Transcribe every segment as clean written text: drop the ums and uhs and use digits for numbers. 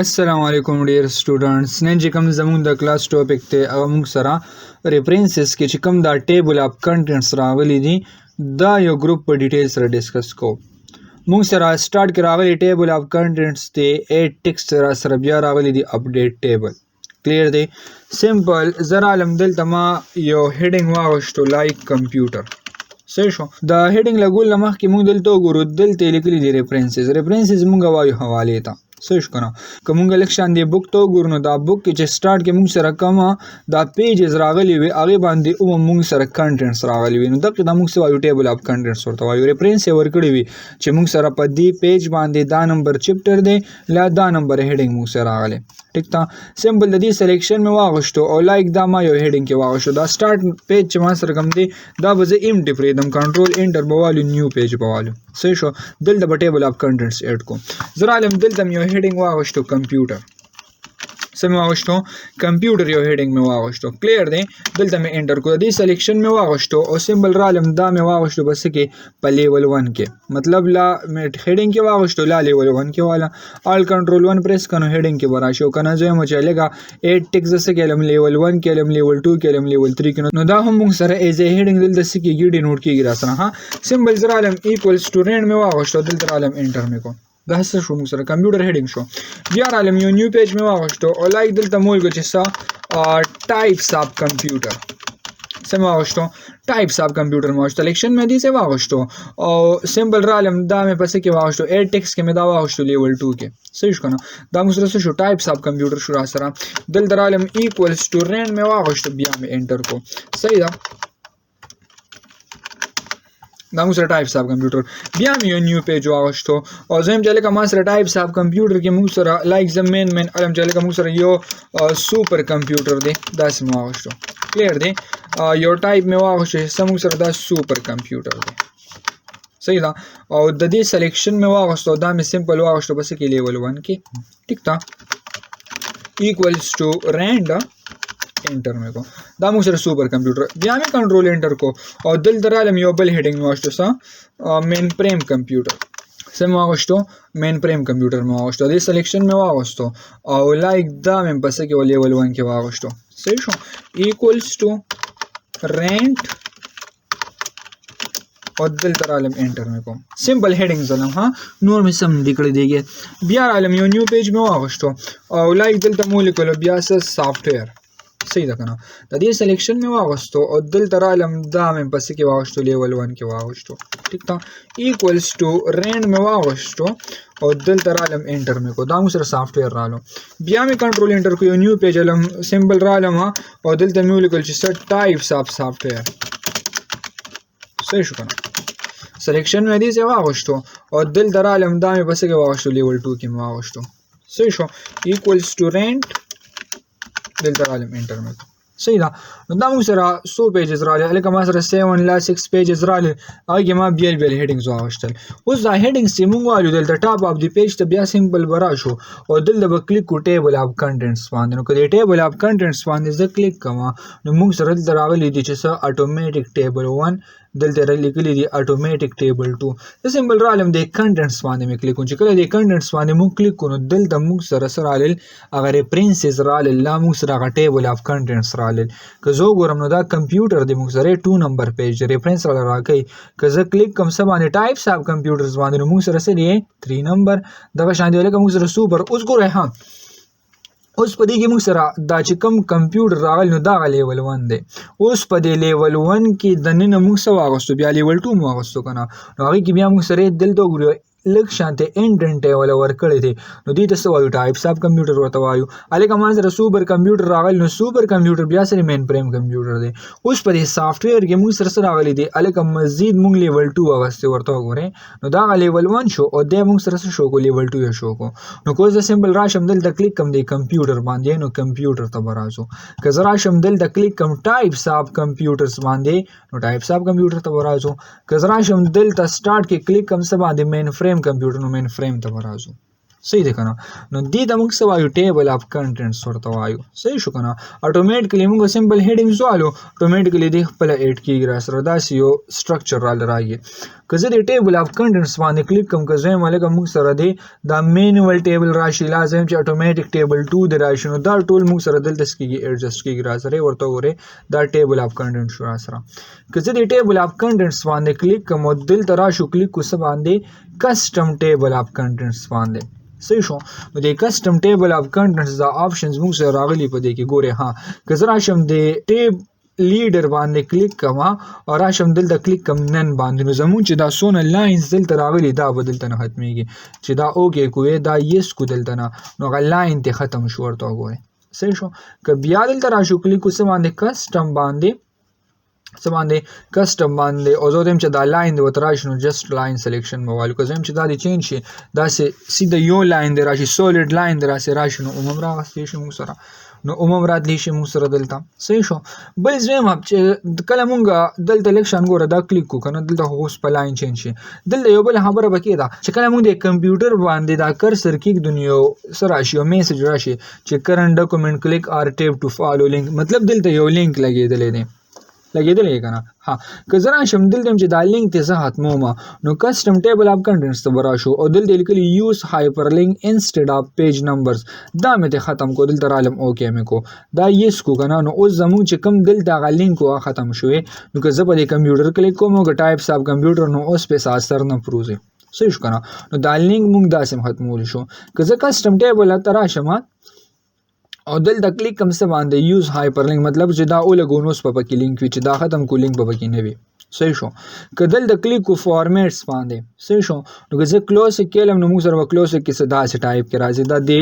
السلام علیکم ډیر سټوډنټس. نن چې کوم زموږ د کلاس ټاپک دی، هغه موږ سره ریفرنسز کې چې کوم دا ټیبل اف کنټینټس راغلي دي، دا یو ګروپ په ډیټیل سره ډیسکس کوو. موږ سره سٹارټ کې راغلي ټیبل اف کنټینټس دی، ایډ ټیکسټ را سره بیا راغلي دي اپډیټ ټیبل. کلیر دی؟ سمپل زه رالم دلته، ما یو هډینګ واغوښتو لایک کمپیوټر. صحیح شو؟ د هډینګ لګول له مخکې موږ دلته وګورو، دلته لیکلي دي ریفرنسز. ریفرنسز موږ وایو حوالې ته. صحیح شو کنه؟ که مونږ لږ شان دی بوک ته وګورو، نو دا بوک کې چې سٹارټ کې مونږ سره کومه دا پیجز راغلي وي، هغې باندې اومه مونږ سره کنټینټس راغلي وي. نو دغه دا مونږ څه وایو؟ ټیبل اف کنټینټس ورته وایو. ریفرنس یې ورکړی وي چې مونږ سره په دې پیج باندې دا نمبر چپټر دی، لا دا نمبر هډینګ مونږ سره راغلی. ټیک ده؟ سمپل د دې سلیکشن مې واغوښتو او لایک دا ما یو هډینګ کې واغوښتو. دا سٹارټ پیج چې ما سره کوم دی، دا به زه ایمټي پرېږدم، کنټرول انټر به والو، نیو پیج به والو. صحیح شو؟ دلته به ټیبل اف کنټینټس اډ کوم. زه رالم دلته مې یو هډینګ واغوښتو کمپیوټر. څه مې واغوښتو؟ کمپیوټر یو هډینګ مې واغوښتو. کلیر دی؟ دلته مې انټر کو، دې سلیکشن مې واغوښتو او سمپل رالم دا مې واغوښتو بس کې په لیول 1 کې، مطلب لا مې هډینګ کې واغوښتو، لا لیول 1 کې والا. آل کنټرول 1 پریس کنو هډینګ کې به راشي، او کنه زه مو چې لګا 8 ټیکس څه کې لم لیول 1 کې لم، لیول 2 کې لم، لیول 3 کې. نو دا هم موږ سره ایز ا هډینګ دلته څه کېږي؟ ډینوټ کېږي را سره. ها، سمپل زه رالم ایکوالز ټو رینډ مې واغوښتو، دلته رالم انټر مې کو. دا څه شو؟ موږ سره کمپیوټر هډینګ شو. بیا رالم یو نیو پیج مې واغوښتو او لایک دلته مو ولیکو چې څه؟ ټایپس اف کمپیوټر. څه مې واغوښتو؟ ټایپس اف کمپیوټر مې واغوښتو. سلیکشن مې دې څه واغوښتو او سمپل رالم دا مې پسې کې واغوښتو، ایډ ټیکس کې مې دا واغوښتو لیول 2 کې. صحیح شو کنه؟ دا موږ سره څه شو؟ ټایپس اف کمپیوټر شو را سره. دلته رالم ایکوالز ټو رینډ مې واغوښتو، بیا مې انټر کو. صحیح ده؟ دا موږ سره ټایپس اف کمپیوټر. بیا مې یو نیو پیج واغوښتو او زه هم چې لکه ما سره ټایپس اف کمپیوټر کې موږ سره لایک زه مین مین علم چې لکه موږ سره یو سوپر کمپیوټر دی، داسې مې واغوښتو. کلیر دی؟ یو ټایپ مې واغوښتو چې څه موږ سره دا سوپر کمپیوټر دی. صحیح ده؟ او د دې سلیکشن مې واغوښتو، دا مې سمپل واغوښتو بس کې لیول 1 کې. ټیک ده؟ ایکوالز ټو رینډ انټر مې کو. دا موږ سره سوپر کمپیوټر. بیا مې کنټرول انټر کو او دلته رالم یو بل هډینګ مې واغوښتو، څه؟ مین فریم کمپیوټر. څه مې واغوښتو؟ مین فریم کمپیوټر مې واغوښتو. دې سلیکشن مې واغوښتو او لایک دا مې پسې کې لیول 1 کې واغوښتو. صحیح شو؟ ایکوالز ټو رینټ او دلته رالم انټر مې کوم. سمپل هډینګ زلم، ها، نور مې سم نه کړی دیږي. بیا رالم یو نیو پیج مې واغوښتو او لایک دلته مو لیکلو بیا څه؟ سافټویر. صحیح ده کنه؟ د دې سلیکشن مې واغوښتو او دلته رالم دا مې پسې کې واغوښتو، لیول 1 کې واغوښتو. ټیک ده؟ ایکوالز ټو رینډ مې واغوښتو او دلته رالم انټر مې کو. دا مو سره سافټویر رالو. بیا مې کنټرول انټر کو، یو نیو پیج علم سمپل رالم او دلته مې ولیکل چې څه؟ ټایپس اف سافټویر. صحیح شو کنه؟ سلیکشن مې دې ځای واغوښتو او دلته رالم دا مې پسې کې واغوښتو، لیول 2 کې مې واغوښتو. صحیح شو؟ ایکوالز ټو رینټ، دلته رالم انټر مې کو. صحیح ده؟ نو دا موږ سره څو پیجز راغلي؟ لکه ما سره 7 لا 6 پیجز راغلي، هغه کې ما بیل بیل هډینګز واغوښتل. اوس دا هډینګز چې موږ والو دلته ټاپ اف دی پیج ته بیا سمپل به راشو او دلته به کلیک کو ټیبل اف کنټینټس باندې. نو که دې ټیبل اف کنټینټس باندې زه کلیک کوم، نو موږ سره دلته راغلي دي چې څه؟ اټومیټک ټیبل 1، دلته را لیکلي دي اټومیټک ټیبل 2. زه سمپل رالم دې کنټینټس باندې مې کلیک کوم. چې کله دې کنټینټس باندې موږ کلیک کړو، نو دلته موږ سره څه رالل؟ هغه ریفرنسز رالل، لا موږ سره هغه ټیبل اف کنټینټس رالل. که زه وګورم نو دا کمپیوټر دی موږ سره 2 نمبر پیج دی، ریفرنس راله راکوي. که زه کلیک کوم څه باندې؟ ټایپس اف کمپیوټرز باندې، نو موږ سره څه دی؟ 3 نمبر. دغه شان دی لکه موږ سره سوپر. اوس ګورئ، ها، اوس په دې کې موږ سره دا چې کوم کمپیوټر راغلی، نو دغه لیول 1 دی. اوس په دې لیول 1 کې دننه موږ څه واغوستو؟ بیا لیول 2 مو واغوستو که نه؟ نو هغې کې بیا موږ سره دلته وګورو، لږ شانته انډنټ یې وله ورکړی دی. نو دې ته څه وایو؟ ټایپس اف کمپیوټر ورته وایو. هلکه ما سره سوپر کمپیوټر راغلی، نو سوپر کمپیوټر بیا سره مین فریم کمپیوټر دی. اوس په دې سافټویر کې موږ سره څه راغلی دی؟ هلکه مزید موږ لیول 2 واغوستې ورته وګورئ. نو دا هغه لیول 1 شو او دی موږ سره څه شو کو؟ لیول 2 یې شو کو. نو که اوس زه سمپل راشم دلته کلیک کوم دی کمپیوټر باندې، نو کمپیوټر ته به راځو. که زه راشم دلته کلیک کوم ټایپس اف کمپیوټرز باندې، نو ټایپس اف کمپیوټر ته به راځو. که زه راشم دلته سٹارټ کې کلیک کوم څه باندې؟ مین فریم کمپیوټر، نو مین فریم ته به راځو. صحیح ده کنه؟ نو دې ته موږ څه وایو؟ ټیبل اف کنټینټس ورته وایو. صحیح شو کنه؟ اتوماتیکلی موږ سمپل هډینګز والو، اتوماتیکلی دې خپل اډ کیږي را سره، داسې یو سټرکچر را لراږي. که زه دې ټیبل اف کنټینټس باندې کلیک کوم، که زه یم لکه موږ سره دې دا مینوال ټیبل راشي، لازم چې اتوماتیک ټیبل 2 دې راشي، نو دا ټول موږ سره دلته څه کیږي؟ اډجسټ کیږي را سره. ورته وګورئ دا ټیبل اف کنټینټ شو را سره. که زه دې ټیبل اف کنټینټس باندې کلیک کوم او دلته راشو کلیک کو څه باندې؟ کسټم ټیبل اف کنټینټس باندې. صحیح شو؟ نو د کسټم ټیبل اف کنټینټس دا آپشنز موږ سره راغلي په دې کې. ګورئ ها، که زه راشم د ټیب لیډر باندې کلیک کوم او راشم دلته کلیک کوم نن باندې، نو زموږ چې دا څونه لاینز دلته راغلي دا به دلته نه ختمېږي. چې دا اوکې کوې، دا یس کو دلته نه، نو هغه لاین ته ختم شو. ورته وګورئ. صحیح شو؟ که بیا دلته راشو کلیک کو څه باندې؟ کسټم باندې، څه باندې؟ کسټم باندې، او زه وایم چې دا لاین دې ورته راشي، نو جسټ لاین سلیکشن به والو. که زه وایم چې دا دې چینج شي، داسې سیده یو لاین دې راشي، سولیډ لاین دې راسې راشي، نو هم راغستی شي موږ سره، نو هم راتلی شي موږ سره دلته. صحیح شو؟ بل زه وایم چې کله مونږ دلته لږ شان ګوره دا کلیک کړو که نه، دلته خو اوس په لاین چینج شي. دلته یو بله خبره پکې ده چې کله مونږ د کمپیوټر باندې دا کرسر کېږدو، نو یو څه راشي، یو میسج راشي چې کرنټ ډاکومنټ کلیک آر ټیپ ټو فالو لینک، مطلب دلته یو لینک لګېدلی دی، لګېدلی که نه؟ ها، که زه راشم دلته هم چې دا لینک ته زه ختموم، نو کسټم ټیبل اف کنټینټس ته به راشو او دلته یې لیکلي یوز هایپر لینک انسټډ اف پیج نمبرز، دا مې ته ختم کو، دلته رالم اوکې مې کو، دا یس کو که نه، نو اوس زموږ چې کوم دلته هغه لینک و هغه ختم شوی. نو که زه په دې کمپیوټر کلیک کوم او که ټایپس اف کمپیوټر، نو اوس پې څه اثر نه پروځي. صحیح شو که نه؟ نو دا لینک موږ داسې هم ختمولی شو. که زه کسټم ټیبل ته راشم او دلته کلیک کوم څه باندې یوز هایپر لینک، مطلب چې دا ولګو نو اوس به پکې لینک وي، چې دا ختم کو لینک به پکې نه وي. صحیح شو؟ که دلته کلیک کو فارمیټس باندې، صحیح شو؟ نو که زه کلوز کېلم، نو موږ سره به کلوز کې څه داسې ټایپ کې راځي. دا د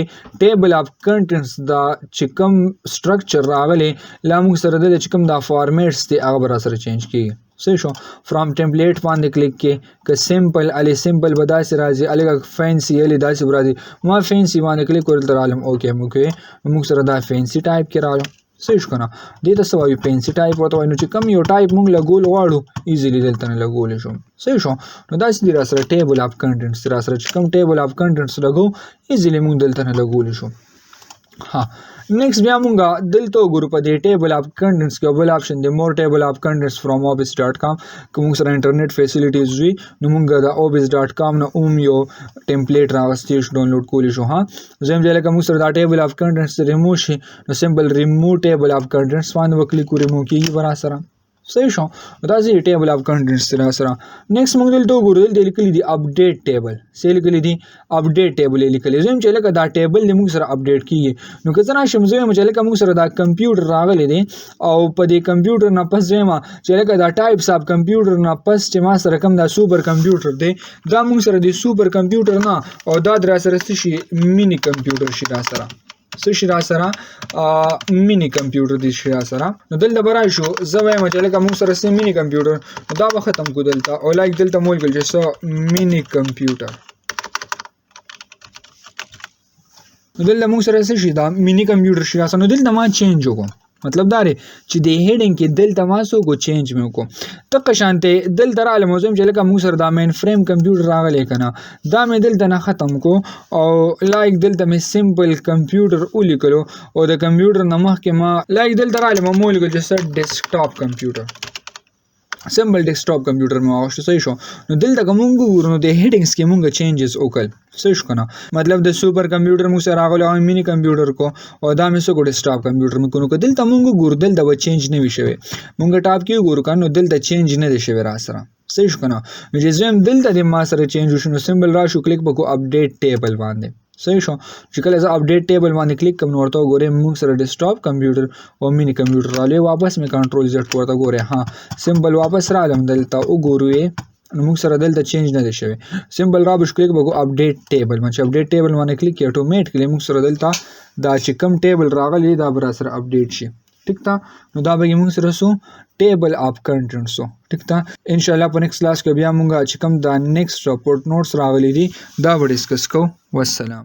ټیبل اف کنټینټس دا چې کوم سټرکچر راغلی، لا موږ سره دلته چې کوم دا فارمیټس دی هغه به را سره چینج کېږي. صحیح شو؟ فرام ټیمپلیټ باندې کلیک کې، که سمپل علی سمپل به داسې راځي، علی که فینسي علی داسې به راځي. ما فینسي باندې کلیک ورته رالم، اوکې مو کې، نو موږ سره دا فینسي ټایپ کې رالم. صحیح شو که نه؟ دې ته څه وایو؟ فینسي ټایپ ورته وایو. نو چې کوم یو ټایپ موږ لګول غواړو ایزیلی دلته نه لګولی شو. صحیح شو؟ نو داسې دي را سره ټیبل اف کنټینټس را سره چې کوم ټیبل اف کنټینټس لګو ایزیلی موږ دلته نه لګولی شو. ها، نیکسټ بیا مونږ دلته وګورو په دې ټیبل اف کنټینټس کې بل آپشن دی، مور ټیبل اف کنټینټس فرام آفیس ډاټ کام. که مونږ سره انټرنیټ فیسیلیټیز وي، نو مونږ د آفیس ډاټ کام نه هم یو ټیمپلیټ راوستی شو، ډاونلوډ کولی شو. ها، زه یم چې لکه مونږ سره دا ټیبل اف کنټینټس ریموو شي، نو سمپل ریموو ټیبل اف کنټینټس باندې به کلیک کړو، ریموو کیږي به را سره. صحیح شو؟ دا زی ټیبل اف کنټینټس را سره. نیکسټ مونږ دلته وګورو، دلته لیکلي دي اپډیټ ټیبل. څه لیکلي دي؟ اپډیټ ټیبل یې لیکلي. زه یم چې لکه دا ټیبل دې مونږ سره اپډیټ کیږي. نو که زه راشم، زه یم چې لکه مونږ سره دا کمپیوټر راغلی دی او په دې کمپیوټر نه پس زه یم چې لکه دا ټایپس اف کمپیوټر نه پس چې ما سره کوم دا سوپر کمپیوټر دی، دا مونږ سره د سوپر کمپیوټر نه او دا در سره څه شي؟ مینی کمپیوټر شي را سره. څه شي را سره؟ مینی کمپیوټر دی شي را سره. نو دلته به راشو، زه وایم چې لکه مونږ سره څه مینی کمپیوټر، نو دا به ختم کړو دلته. او لایک دلته مو ولیکل چې څه مینی کمپیوټر. نو دلته مونږ سره څه شي؟ دا مینی کمپیوټر شي را سره. نو دلته ما چینج وکړو، مطلب دا دی چې دې هډینګ کې دلته ما څه وکړو؟ چینج مې وکړو. دقه شانتې دلته رالم، زه وایم چې لکه مونږ سره دا مین فریم کمپیوټر راغلی که نه، دا مې دلته نه ختم کړو او لایک دلته مې سمپل کمپیوټر ولیکلو. او د کمپیوټر نه مخکې ما لایک دلته رالم، ما ولیکل چې څه ډیسکټاپ کمپیوټر، سمپل ډیسکټاپ کمپیوټر مې واغوستو. صحیح شو؟ نو دلته که مونږ وګورو، نو د هډینګز کې مونږ چینجز وکړل. صحیح شو که نه؟ مطلب د سوپر کمپیوټر مونږ سره راغلی او مینی کمپیوټر کو، او دا مې څه کو؟ ډیسکټاپ کمپیوټر مې کو. نو که دلته مونږ وګورو، دلته به چینج نه وي شوی. مونږ ټاپ کې وګورو که نه، نو دلته چینج نه دی شوی را سره. صحیح شو که نه؟ نو چې زه وایم دلته دې ما سره چینج وشو، نو سمپل راشو کلیک به کو اپډیټ ټیبل باندې. صحیح شو؟ چې کله زه اپډیټ ټیبل باندې کلیک کوم، نو ورته وګورئ موږ سره ډیسکټاپ کمپیوټر او مینی کمپیوټر راغلی. واپس مې کنټرول زیډ کو، ورته ګورئ. ها، سمپل واپس رالم دلته وګورو یې، نو موږ سره دلته چینج نه دی شوی. سمپل را به شو کلیک به کو اپډیټ ټیبل باندې. چې اپډیټ ټیبل باندې کلیک کړې، اتوماتیکلی موږ سره دلته دا چې کوم ټیبل راغلی دا به را سره اپډیټ شي. ټیک ده؟ نو دا به یې موږ سره سو ټیبل اف کنټینټس سو. ټیک ده؟ انشاءالله په نیکسټ کلاس کې بیا موږ چې کوم دا نیکسټ رپورټ نوټس راغلي دي دا به ډسکس کوو. والسلام.